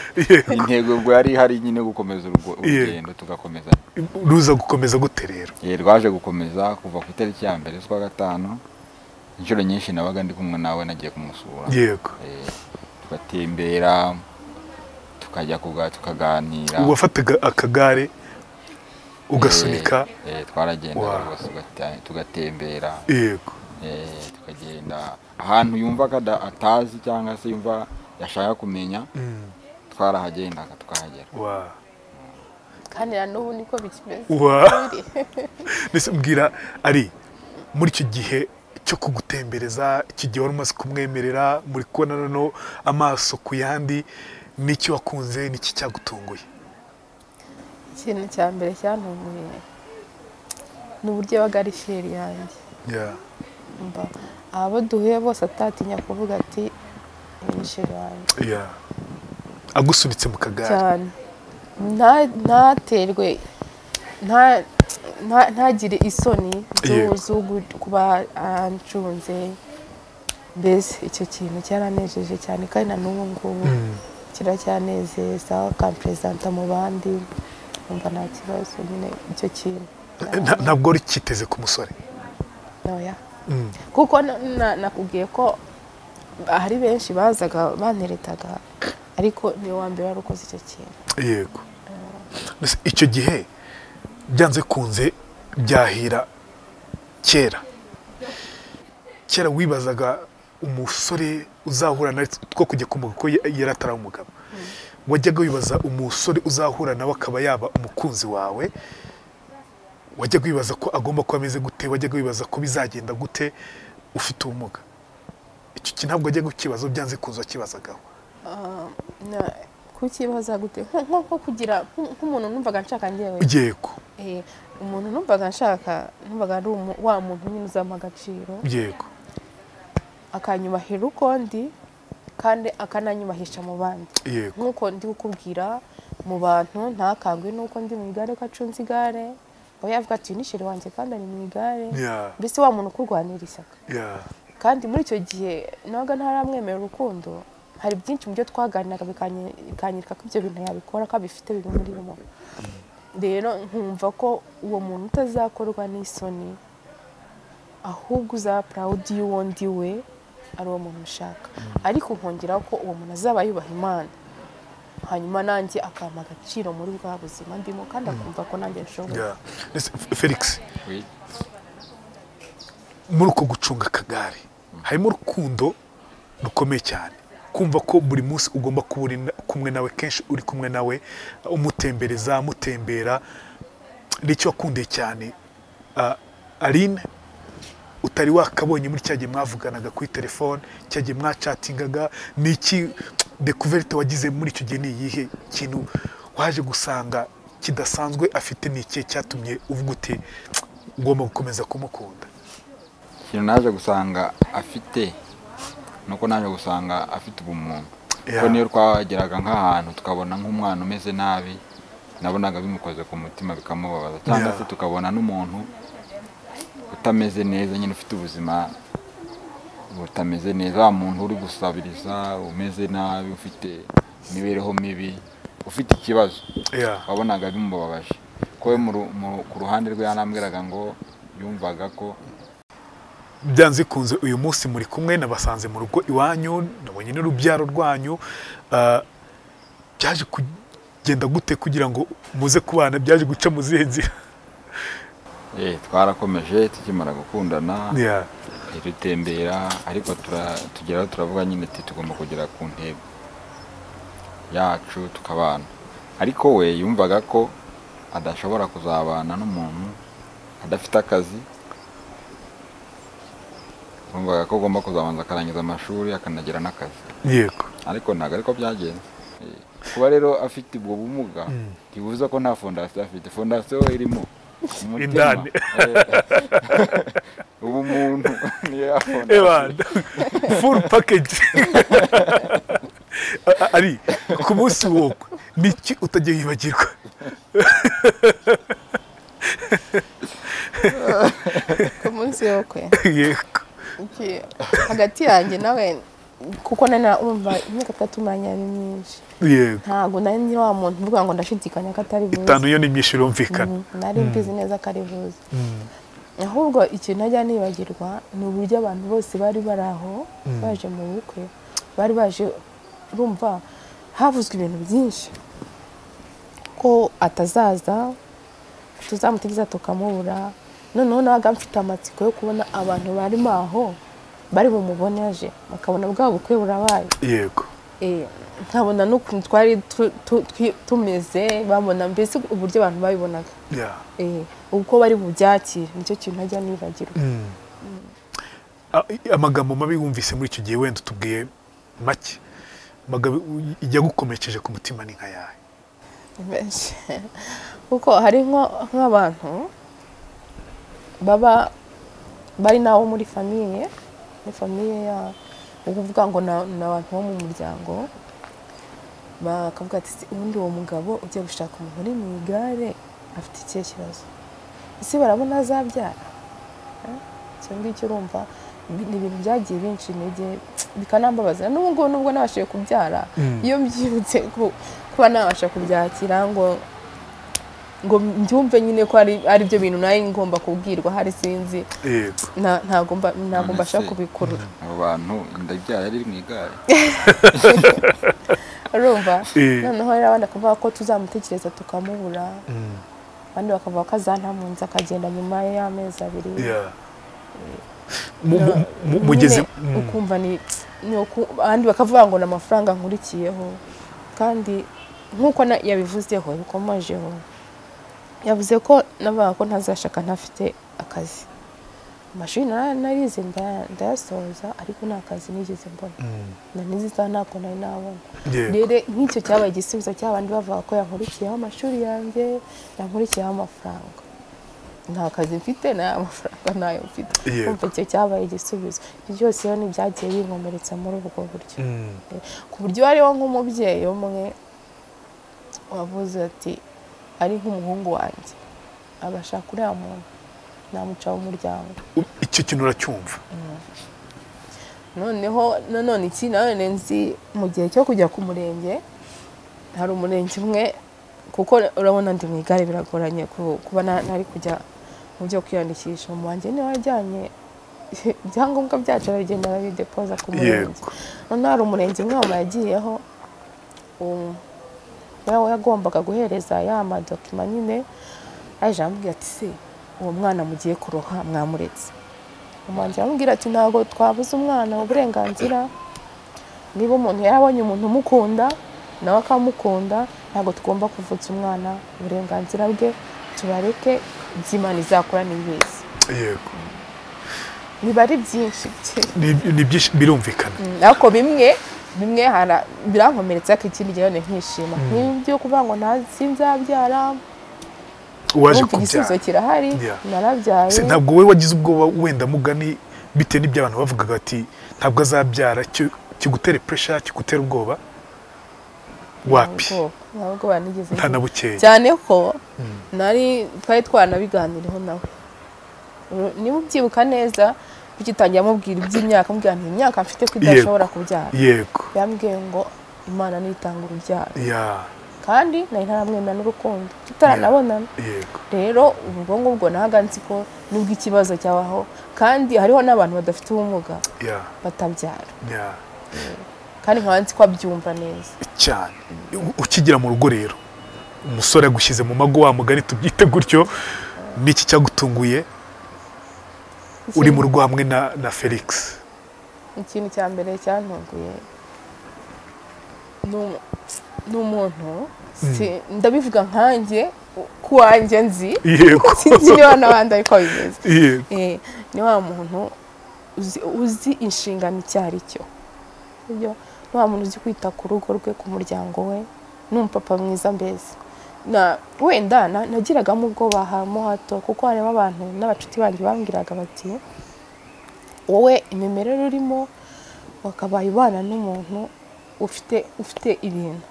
Intego ubwo yari ihari nyine gukomeza urugendo tugakomeza. Ruza gukomeza gute rero? Rwaje gukomeza kuva ku itariki ya 1 z'ukwa 5, inshuro nyinshi nabaga ndi kumwe nawe nagiye kumusura. Yego. Tugatembera, tukajya tukaganira. Wafataga akagare ugasunika? Twaragenda rwose tugatembera. Yego. Tukagenda ahantu yumva atazi cyangwa se yumva yashaka kumenya, twarahagendaga tukahagera. Kandi na n'ubu niko bikimeze. Mbese mbwira ari muri icyo gihe cyo kugutembereza, iki gihe wari umaze kumwemerera, muri kubona noneho amaso ku yandi, n'icyo wakunze n'iki cyagutunguye? Ikintu cya mbere cyantunguye ni uburyo yabaga ari sheri yanjye. Abo duhuye bose atatinya kuvuga ati ni sheri wanjye. Agusunitse mu kagare cyane, ntaterwe, ntagire isoni zo kuba ancunze. Mbese icyo kintu cyaranejeje cyane, kandi na n'ubu ngubu Kiracyanezeza akamperezanta mu bandi, numva nta kibazo nyine icyo kintu. Ntabwo wari ukiteze ku musore? Oya. Kuko nakubwiye ko hari benshi bazaga banteretaga, ariko niwe wa mbere wari ukoze icyo kintu. Yego. Icyo gihe byanze kunze byahira kera. Kera wibazaga umusore uzahura na two kujya kumuga ko yari atari umugabo. Wajyaga wibaza umusore uzahura nawe akaba yaba umukunzi wawe, wajyaga wibaza ko agomba kuba ameze gute, wajyaga wibaza ko bizagenda gute ufite ubumuga. Icyo kintu ntabwo wajyaga ukibaza, byanze kuza kibazagaho. Kukibaza gute? Nko kugira nk'umuntu numvaga nshaka ngewe. Yego. Umuntu numvaga nshaka, numvaga ari wa muntu nyine uzampa agaciro. Yego. Akanyubahira uko ndi kandi akananyubahisha mu bandi. Yego. Nkuko ndi kukubwira mu bantu ntakangwe nuko ndi mu igare ko acunze igare. Aho yavuga ati ni chéri wanjye kandi ari mu igare. Mbese wa muntu ukurwanira ishyaka. Kandi muri icyo gihe nabaga ntaramwemera urukundo, hari byinshi mu byo twaganiraga bikanyereka ko ibyo bintu yabikora, ko abifite bimurimo. Rero nkumva ko uwo muntu utazakorwa n'isoni, ahubwo uzaba proud y'uwo ndi we, ari uwo muntu ushaka. Ariko nkongeraho ko uwo muntu azaba yubaha Imana, hanyuma nanjye akampa agaciro muri bwa buzima ndimo, kandi akumva ko nanjye nshoboye. Felix, muri uko gucunga akagare harimo urukundo rukomeye cyane, kumva ko buri munsi ugomba kuba uri kumwe nawe, kenshi uri kumwe nawe, umutembereza, amutembera. Nicyo wakundiye cyane Aline utari wakabonye muri cya gihe mwavuganaga kuri telefone, cya gihe mwacatingaga? Niki découverte wagize muri icyo gihe? Ni iyihe kintu waje gusanga kidasanzwe afite? Ni ikihe cyatumye uvuga uti ngomba gukomeza kumukunda? Ikintu naje gusanga afite nuko naje gusanga afite ubumuntu. Kuko niyo twageraga nk'ahantu tukabona nk'umwana umeze nabi, nabonaga bimukoze ku mutima bikamubabaza, cyangwa se tukabona n'umuntu utameze neza nyine, ufite ubuzima butameze neza, wa muntu uri gusabiriza, umeze nabi, ufite imibereho mibi, ufite ikibazo, wabonaga bimubabaje. Ko ku ruhande rwe yanambwiraga ngo yumvaga ko byanze kunze uyu munsi muri kumwe, nabasanze mu rugo iwanyu, nabonye n'urubyaro rwanyu. Byaje kugenda gute kugira ngo muze kubana? Byaje guca mu zihe nzira? Twarakomeje tukimara gukundana, dutembera, ariko tugeraho turavuga nyine ati tugomba kugera ku ntego yacu tukabana. Ariko we yumvaga ko adashobora kuzabana n'umuntu adafite akazi, yumvaga ko agomba kuzabanza akarangiza amashuri akanagira n'akazi. Yego. Ariko ntabwo ariko byagenze. Kuba rero afite ubwo bumuga ntibivuze ko nta fondasiyo afite. Fondasiyo irimo indani ubumuntu niyo ya fondasiyo, full package. Ari ku munsi w'ubukwe niki utajya wibagirwa? Ku munsi w'ubukwe? Yego. Hagati yanjye nawe, kuko nari urumva imyaka itatu maranye ari myinshi. Yego. Ntabwo nari ndi wa muntu uvuga ngo ndashidikanya ko atari buze. Itanu yo ni myinshi irumvikana. Nari mbizi neza ko ari buze. Ahubwo ikintu ntajya nibagirwa ni uburyo abantu bose bari bari aho baje mu bukwe, bari baje, urumva havuzwe ibintu byinshi ko atazaza, tuzamutegereza tukamubura. Noneho nabaga mfite amatsiko yo kubona abantu barimo aho bari bumubone aje, bakabona bwa bukwe burabaye. Yego. Nkabona n'ukuntu twari tumeze, babona mbese uburyo abantu babibonaga. Uko bari bubyakire, nicyo kintu ntajya nibagirwa. Amagambo mabi wumvise muri icyo gihe wenda utubwiye make, amagambo ijya gukomerekeje ku mutima ni nka yahe? Menshi. Kuko hari nk'abantu baba bari nabo muri famille, ni famille ya ukuvuga ngo ni abantu bo mu muryango, bakavuga ati ubundi uwo mugabo ugiye gushaka umuntu uri mu igare afite ikihe kibazo? Ese barabona azabyara? Icyo ngicyo urumva Ni ibintu byagiye binshi intege bikanambabaza. N'ubu ngubu nubwo nabashije kubyara, iyo mbyibutse kuba nabasha kubyakira ngo mbyumve nyine ko ari byo bintu nayo ngomba kubwirwa, hari sinzi ntabwo mbasha kubikurura. Abo bantu inda ibyara ari mu igare. Urumva? Noneho rero abandi bakavuga ko tuzamutekereza tukamubura, abandi bakavuga ko azantamunza akagenda nyuma y'amezi 2. Mugeze ukumva ni abandi bakavuga ngo n'amafaranga nkurikiyeho, kandi nkuko yabivuzeho bikomojeho, yavuze ko navuga ko ntazashaka ntafite akazi. Amashuri narize ndayasoza, ariko nta kazi nigeze mbona, na n'izi ntabwo nari nabona. Rero nk'icyo cyabaye igisubizo cy'abandi bavuga ko yankurikiyeho amashuri yanjye, yankurikiyeho amafaranga. Nta kazi mfite, nta mafaranga nayo mfite. Kumva icyo cyabaye igisubizo. Ibyo byose rero ntibyagiye binkomeretsa muri ubwo buryo, ku buryo hariho nk'umubyeyi umwe wavuze ati ari nk'umuhungu wanjye agashaka uriya muntu namuca umuryango. Icyo kintu uracyumva? Noneho nanone iki nanone nzi mu gihe cyo kujya ku murenge, hari umurenge umwe, kuko urabona ndi mu igare biragoranye kuba nari kujya mu byo kwiyandikisha. Mu wanjye niwe wajyanye ibyangombwa byacu aragenda arabidepoza ku murenge. Noneho hari umurenge umwe mama yagiyeho, we yagombaga guhereza ya madokima nyine, aje amubwira ati se uwo mwana mugiye kuroha mwamuretse. Umwanjye aramubwira ati ntabwo twabuze umwana uburenganzira, niba umuntu yarabonye umuntu umukunda nawe akamukunda, ntabwo tugomba kuvutsa umwana uburenganzira bwe, tubareke iby'Imana izakora n'ibizi. Yego, niba ari byinshi ni byinshi birumvikana, ariko bimwe birankomeretsa, ariko ikindi gihe nkishima nk'ibyo kuvuga ngo ntazinzabyara, waje kubyara, igisubizo kirahari, narabyaye. Ntabwo wowe wagize ubwoba wenda mugani bitewe n'ibyo abantu bavugaga ati ntabwo azabyara, kigutera pressure, kigutera ubwoba? Wapi, ntabwo banigeze nta na bukeya, cyane ko nari twari twanabiganireho nawe. Niba ubyibuka neza ugitangira amubwira iby'imyaka, amubwira nti imyaka mfite ko idashobora kubyara. Yego, yambwiye ngo Imana nitanga urubyaro. Kandi nari ntaramwemera n'urukundo, tutaranabonana. Rero ubwo ngubwo nahaga nzi ko nubwo ikibazo cyabaho, kandi hariho n'abantu badafite ubumuga batabyara, kandi nkaba nzi ko abyumva neza cyane. Ukigera mu rugo rero umusore agushyize mu mago wa mugani tubyite gutyo, niki cyagutunguye uri mu rugo hamwe na Felix? Ikintu cya mbere cyantunguye ni umuntu, ndabivuga nkanjye kuwanjye nzi, sinzi niba n'abandi ariko bimeze, ni wa muntu uzi inshingano icyo ari cyo, ni wa muntu uzi kwita ku rugo rwe, ku muryango we, ni umupapa mwiza mbese. Wenda nagiragamo ubwoba hamo hato, kuko harimo abantu n'abacuti banjye bambwiraga bati wowe imimerere urimo wakabaye ubana n'umuntu ufite ibintu,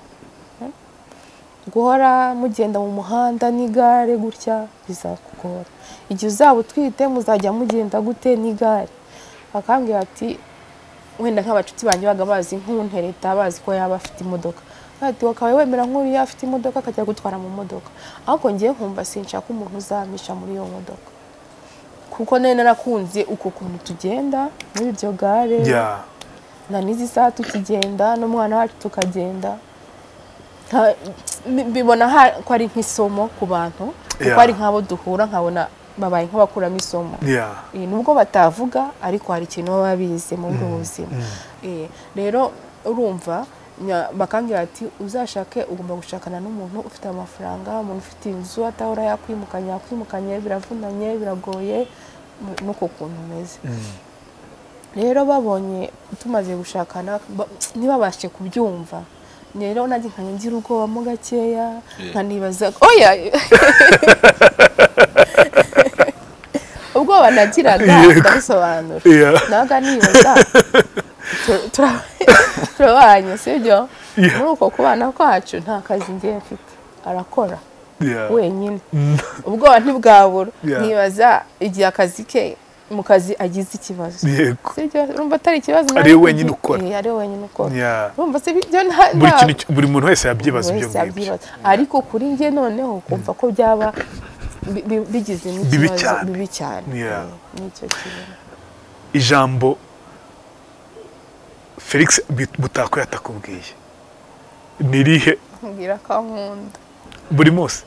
guhora mugenda mu muhanda n'igare gutya bizakugora, igihe uzaba utwite muzajya mugenda gute n'igare. Bakambwira ati wenda nk'abacuti banjye baga bazi nk'untereta, bazi ko yaba afite imodoka, ati wakabaye wemera nk'uriya afite imodoka akajya gutwara mu modoka, ariko ngiye nkumva sinshaka umuntu uzamisha muri iyo modoka, kuko nari narakunze uko kuntu tugenda muri iryo gare, na n'izi saha tukigenda n'umwana wacu tukagenda, mbibona ko ari nk'isomo ku bantu, kuko ari nk'abo duhura nkabona babaye nk'abakuramo isomo, nubwo batavuga ariko hari ikintu baba bize muri ubwo buzima. Rero urumva bakambwira ati uzashake, ugomba gushakana n'umuntu ufite amafaranga, umuntu ufite inzu atahora yakwimukanye, yakwimukanye biravunanye biragoye n'uko kuntu umeze. Rero babonye tumaze gushakana ntibabashe kubyumva, rero nanjye nkajya ngira ubwoba mo gakeya, nkanibaza oya ubwoba nagiraga ndabisobanura, nabaga nibaza turabanye, sibyo? Muri uko kubana kwacu nta kazi ngiye mfite, arakora wenyine, ubwoba ntibwabura, nibaza igihe akazi ke mu kazi agize ikibazo. Yego. Sibyo, urumva atari ikibazo ari wenyine ukora. Ari wenyine ukora. Urumva se ibyo nta buri muntu wese yabyibaza ibyo ngibyo. Ariko kuri nge noneho kumva ko byaba bigize n'ikibazo bibi cyane. Nicyo kintu. Ijambo Felix Butako yatakubwiye nirihe? Mbwira ko ankunda buri munsi.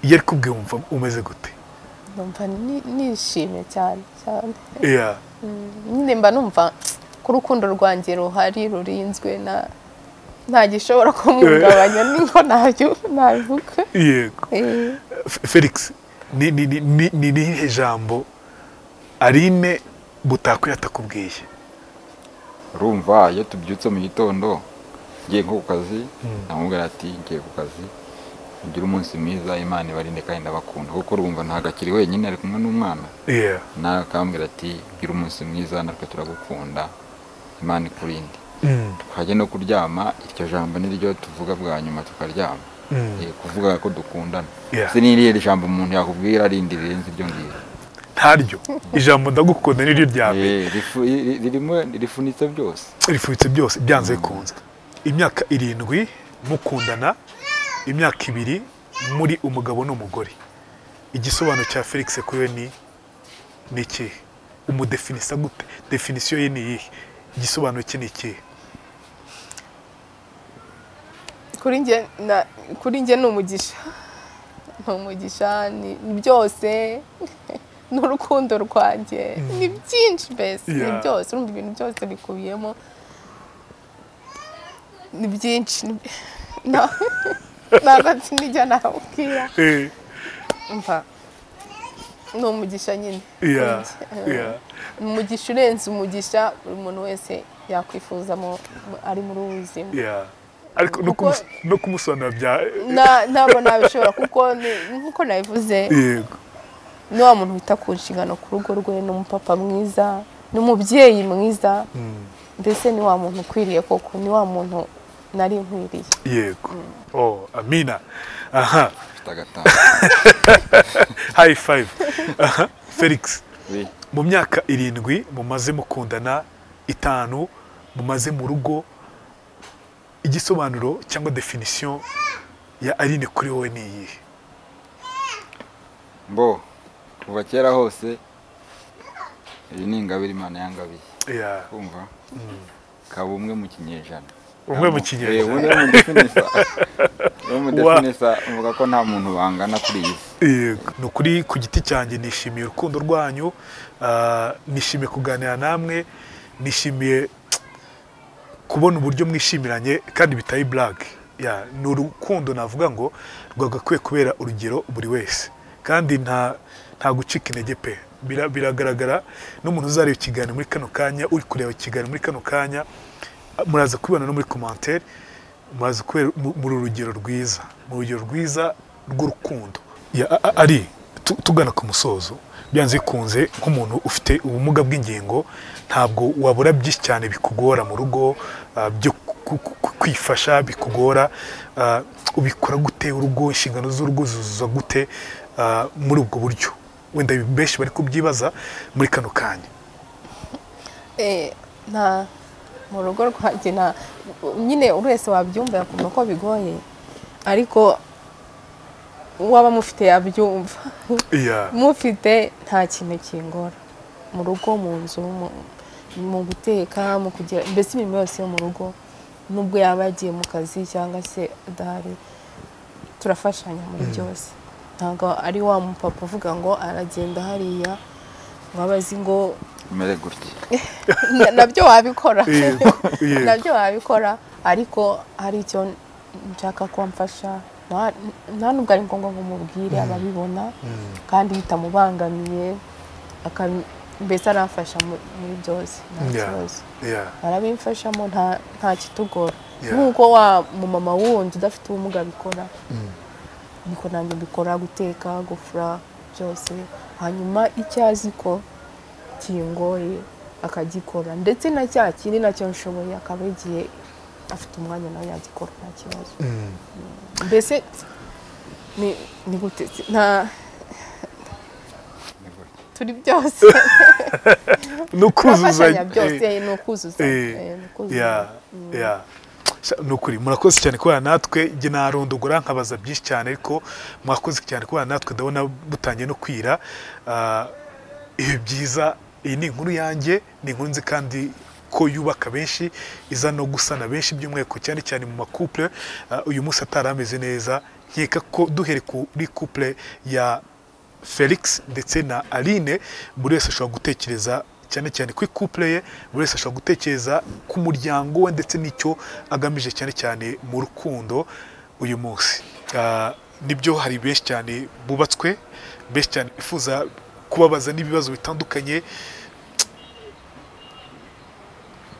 Iyo ari kubwiye wumva umeze gute? Numva nishimye cyane cyane. Nyine mba numva ko urukundo rwanjye ruhari rurinzwe na nta gishobora kumuhungabanya niko nabyo nabivuga. Yego. Felix, ni ni ijambo Aline Butako yatakubwiye? Urumva iyo tubyutse mu gitondo ngiye nko ku kazi namubwira ati ngiye ku kazi, ugira umunsi mwiza, Imana ibarinde kandi ndabakunda, kuko urumva ntabwo akiri wenyine ari kumwe n'umwana. Nawe akambwira ati gira umunsi mwiza natwe turagukunda, Imana ikurinde. Tukajya no kuryama, iryo jambo niryo tuvuga bwa nyuma tukaryama. Kuvuga ko dukundana. Se ni irihe jambo umuntu yakubwira rindi rirenze iryo ngiryo? Ntaryo. Ijambo ndagukunda niryo rya mbere. Ririmo rifunitse byose. Rifunitse byose byanze bikunze. Imyaka 7 mukundana, imyaka 2 muri umugabo n'umugore. Igisobanuro cya Felix kuri we ni iki? Umudefinisa gute? Definition ye ni iyihe? Igisobanuro cye ni iki? Kuri nge ni umugisha. Ni umugisha, ni byose. N'urukundo rwanjye ni byinshi mbese, ni byose, urumva ibintu byose bikubiyemo, ni byinshi. Ntabwo nijya nabwira. Umva ni umugisha nyine. Umugisha urenze umugisha buri muntu wese yakwifuza ari muri ubu buzima. Ariko no kumusobanura bya ntabwo nabishobora kuko nkuko nabivuze. Yego. Ni wa muntu wita ku nshingano ku rugo rwe, ni umupapa mwiza, ni umubyeyi mwiza, mbese ni wa muntu ukwiriye koko, ni wa muntu nari nkwiriye. Yego. Oh, amina. Aha. High five. Aha. Felix. Mu myaka 7 mumaze mukundana, 5 mumaze mu rugo, igisobanuro cyangwa definition ya Aline kuri wowe ni iyihe? Mbo kuva kera hose iyi ni ingabire Imana yangabiye. Kumva kaba umwe mu kinyejana. Umwe mu kinyejana. Umwe mudefinisa mvuga ko nta muntu bangana kuri iyi si. Yego. Ni ukuri ku giti cyanjye nishimiye urukundo rwanyu, nishimiye kuganira namwe, nishimiye kubona uburyo mwishimiranye kandi bitaye blague. Ni urukundo navuga ngo rwagakwiye kubera urugero buri wese. Kandi nta gucika intege pe. Biragaragara n'umuntu uzareba ikiganiro muri kano kanya, uri kureba ikiganiro muri kano kanya, muraza kubibona no muri commentaire, muraza kubera muri urugero rwiza, mu rugero rwiza rw'urukundo. Ari tugana ku musozo, byanze bikunze nk'umuntu ufite ubumuga bw'ingingo ntabwo wabura byinshi cyane bikugora mu rugo, byo kwifasha bikugora, ubikora gute urugo, inshingano z'urugo zuzuza gute muri ubwo buryo? Wenda benshi bari kubyibaza muri kano kanya. Nta mu rugo rwanjye nta nyine wese wabyumva yakumva ko bigoye, ariko waba mufite yabyumva. Mufite nta kintu kingora mu rugo, mu nzu, mu guteka, mu kugira mbese imirimo yose yo mu rugo, nubwo yaba yagiye mu kazi cyangwa se adahari, turafashanya muri byose. Ntabwo ari wa mupapa uvuga ngo aragenda hariya ngo abazi ngo mere gutya. Nabyo wabikora. Nabyo wabikora, ariko hari icyo nshaka ko mfasha, nta nubwo ari ngombwa ngo mubwire, ababibona kandi bitamubangamiye, mbese aramfasha muri byose, nta kibazo. Arabimfashamo nta kitugora. Nk'uko wa mumama wundi udafite ubumuga abikora, niko nanjye mbikora, guteka, gufura byose. Hanyuma icyo azi ko kingoye akagikora, ndetse na cya kindi nacyo nshoboye akaba yagiye afite umwanya nawe yagikora nta kibazo. Mbese ni gute nta Turi byose. Nukuzuzanya byose, nukuzuzanya. Yeah. Nukuri murakoze cyane kubana natwe. Njye narondogora nkabaza byinshi cyane, ariko mwakoze cyane kubana natwe. Ndabona butangiye no kwira. Ibi byiza, iyi ni inkuru yanjye, ni inkuru nzi kandi ko yubaka benshi, iza no gusana benshi, by'umwihariko cyane cyane mu macouple uyu munsi atarameze neza. Nkeka ko duhere kuri couple ya Felix ndetse na Aline, buri wese ashobora gutekereza cyane cyane kuri couple ye, buri wese ashobora gutekereza ku muryango we ndetse n'icyo agamije cyane cyane mu rukundo uyu munsi. Nibyo, hari benshi cyane bubatswe, benshi cyane bifuza kubabaza n'ibibazo bitandukanye.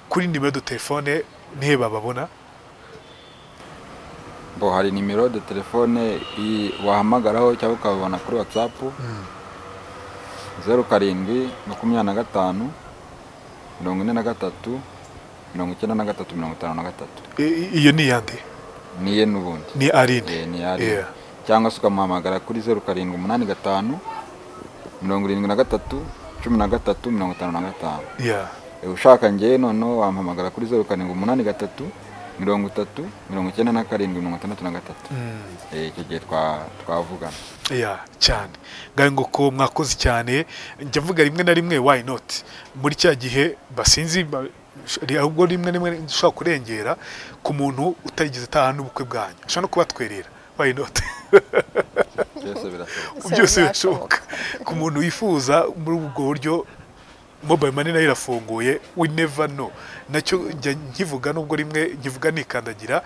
Kuri nimero de telefone nihe bababona? Bo hari nimero de telefone wahamagaraho cyangwa ukababona kuri WhatsApp. 07 25 43 93 53. Iyo ni yande? Niye n'ubundi. Ni Aline. Ni Aline. Cyangwa se ukamuhamagara kuri 07 85 73 13 55. Yeah. Ushaka ngiye noneho wampamagara kuri 07 83 30 97 63. Icyo gihe twavugana. Yeah, cyane. Ngaye ngo ko mwakoze cyane, njya mvuga rimwe na rimwe why not. Muri cya gihe basinzi ahubwo rimwe rimwe nshobora kurengera ku muntu utarigeze ataha n'ubukwe bwanyu. Ashobora no kubatwerera. Why not? Byose birashoboka. Ku muntu wifuza muri ubwo buryo, mobile money nayo irafunguye, we never know. Nacyo njya nkivuga, nubwo rimwe nkivuga nikandagira,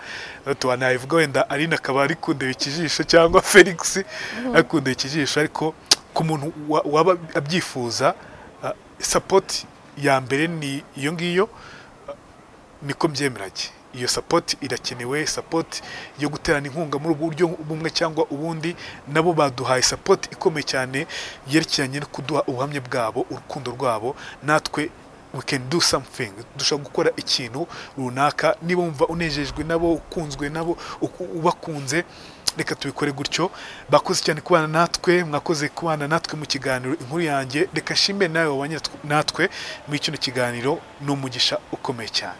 nayivuga wenda Aline akaba ari kundeba ikijisho cyangwa Felix akundeba ikijisho, ariko ku muntu waba abyifuza, support ya mbere ni iyo ngiyo, niko mbyemerage. Iyo support irakenewe, support yo guterana inkunga muri ubu buryo bumwe cyangwa ubundi. Nabo baduhaye support ikomeye cyane yerekeranye no kuduha ubuhamya bwabo, urukundo rwabo. Natwe we can do something, dushobora gukora ikintu runaka. Niba wumva unejejwe nabo, ukunzwe nabo, ubakunze, reka tubikore gutyo. Bakoze cyane kubana natwe, mwakoze kubana natwe mu kiganiro inkuru yanjye. Reka nshimire nawe wabanye natwe muri kino kiganiro, ni umugisha ukomeye cyane.